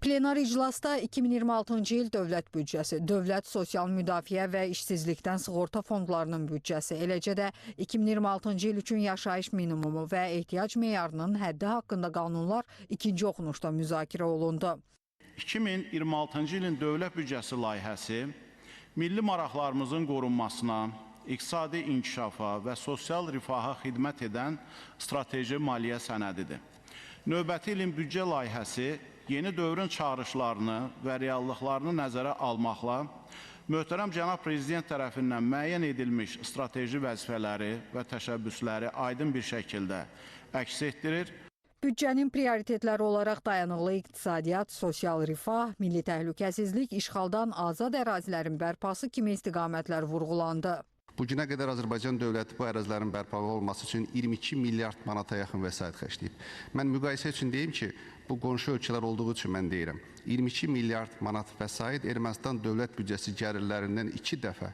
Plenar iclasda 2026-cı il dövlət büdcəsi, dövlət sosial müdafiə və işsizlikdən sığorta fondlarının büdcəsi, eləcə də 2026-cı il üçün yaşayış minimumu və ehtiyac meyarının həddi haqqında qanunlar ikinci oxunuşda müzakirə olundu. 2026-cı ilin dövlət büdcəsi layihəsi milli maraqlarımızın qorunmasına, iqtisadi inkişafa və sosial rifaha xidmət edən strateji maliyyə sənədidir. Növbəti ilin büdcə layihəsi yeni dövrün çağırışlarını və reallıqlarını nəzərə almaqla möhtərəm cənab prezident tərəfindən müəyyən edilmiş strateji vəzifələri və təşəbbüsləri aydın bir şəkildə əks etdirir. Büdcənin prioritetləri olaraq dayanıqlı iqtisadiyyat, sosial rifah, milli təhlükəsizlik, işğaldan azad ərazilərin bərpası kimi istiqamətlər vurğulandı. Bu günə qədər Azərbaycan dövləti bu ərazilərin bərpa olması üçün 22 milyard manata yaxın vəsait xərcləyib. Mən müqayisə üçün deyim ki, bu qonşu ölkələr olduğu üçün mən deyirəm. 22 milyard manat vəsait Ermənistan dövlət büdcəsi gəlirlərindən 2 dəfə,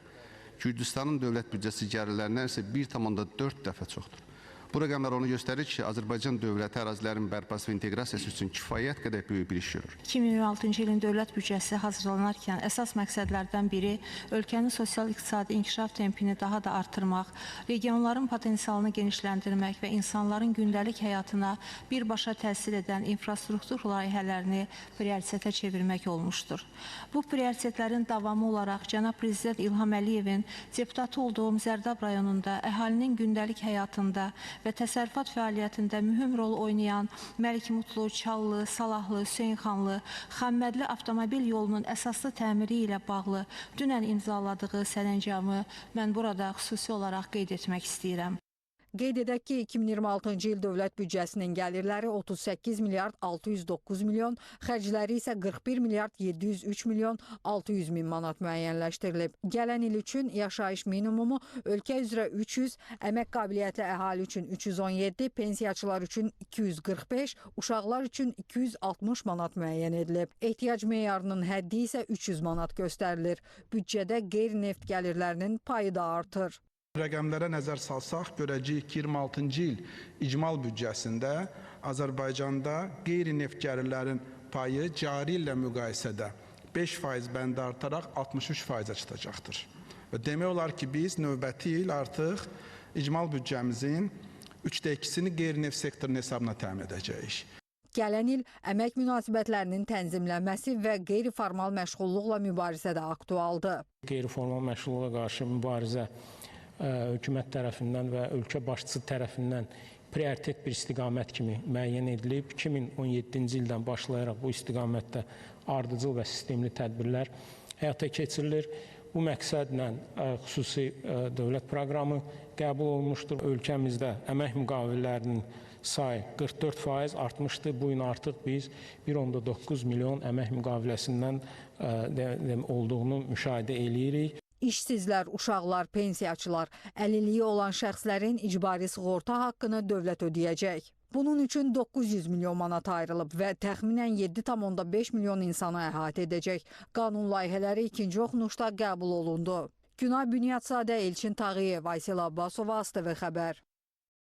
Gürcüstanın dövlət büdcəsi gəlirlərindən isə 1,4 dəfə çoxdur. Bu rəqəmlər onu göstərir ki, Azərbaycan dövləti ərazilərin bərpası və inteqrasiyası üçün kifayət qədər böyük bir iş görür. 2026-cı ilin dövlət büdcəsi hazırlanarkən əsas məqsədlərdən biri ölkənin sosial-iqtisadi inkişaf tempini daha da artırmaq, regionların potensialını genişləndirmək və insanların gündəlik həyatına birbaşa təsir edən infrastruktur layihələrini prioritetə çevirmək olmuşdur. Bu prioritetlərin davamı olaraq cənab Prezident İlham Əliyevin deputatı olduğum Zərdab rayonunda əhalinin gündəlik həyatında və təsərrüfat fəaliyyətində mühüm rol oynayan Məlik Mutlu, Çallı, Salahlı, Hüseynxanlı, Xəmmədli avtomobil yolunun əsaslı təmiri ilə bağlı dünən imzaladığı sərəncamı mən burada xüsusi olaraq qeyd etmək istəyirəm. Qeyd edək ki, 2026-cı il dövlət büdcəsinin gəlirləri 38 milyard 609 milyon, xərcləri isə 41 milyard 703 milyon 600 min manat müəyyənləşdirilib. Gələn il üçün yaşayış minimumu ölkə üzrə 300, əmək qabiliyyətli əhali üçün 317, pensiyaçılar üçün 245, uşaqlar üçün 260 manat müəyyən edilib. Ehtiyac meyarının həddi isə 300 manat göstərilir. Büdcədə qeyri-neft gəlirlərinin payı da artır. Rəqəmlərə nəzər salsaq, görəcəyik ki, 26-cı il icmal büdcəsində Azərbaycanda qeyri-neft gəlirlərin payı cari illə müqayisədə 5% bəndə artaraq 63%-ə çatacaqdır. Və demək olar ki, biz növbəti il artıq icmal büdcəmizin 2/3-sini qeyri-neft sektorunun hesabına təmin edəcəyik. Gələn il əmək münasibətlərinin tənzimlənməsi və qeyri-formal məşğulluqla mübarizə də aktualdır. Qeyri-formal məşğulluğa qarşı mübarizə hökumət tərəfindən və ölkə başçısı tərəfindən prioritet bir istiqamət kimi müəyyən edilib. 2017-ci ildən başlayaraq bu istiqamətdə ardıcıl və sistemli tədbirlər həyata keçirilir. Bu məqsədlə xüsusi dövlət proqramı qəbul olunmuşdur. Ölkəmizdə əmək müqavilələrinin sayı 44% artmışdı. Bu gün artıq biz 1,9 milyon əmək müqaviləsindən olduğunu müşahidə eləyirik. İşsizlər, uşaqlar, pensiyaçılar, əlilliyi olan şəxslərin icbari sığorta haqqını dövlət ödəyəcək. Bunun üçün 900 milyon manat ayrılıb və təxminən 7,5 milyon insanı əhatə edəcək. Qanun layihələri ikinci oxunuşda qəbul olundu. Günay Bünyadzadə, Elçin Tağıyev, Aysel Abbasova, ASTV xəbər.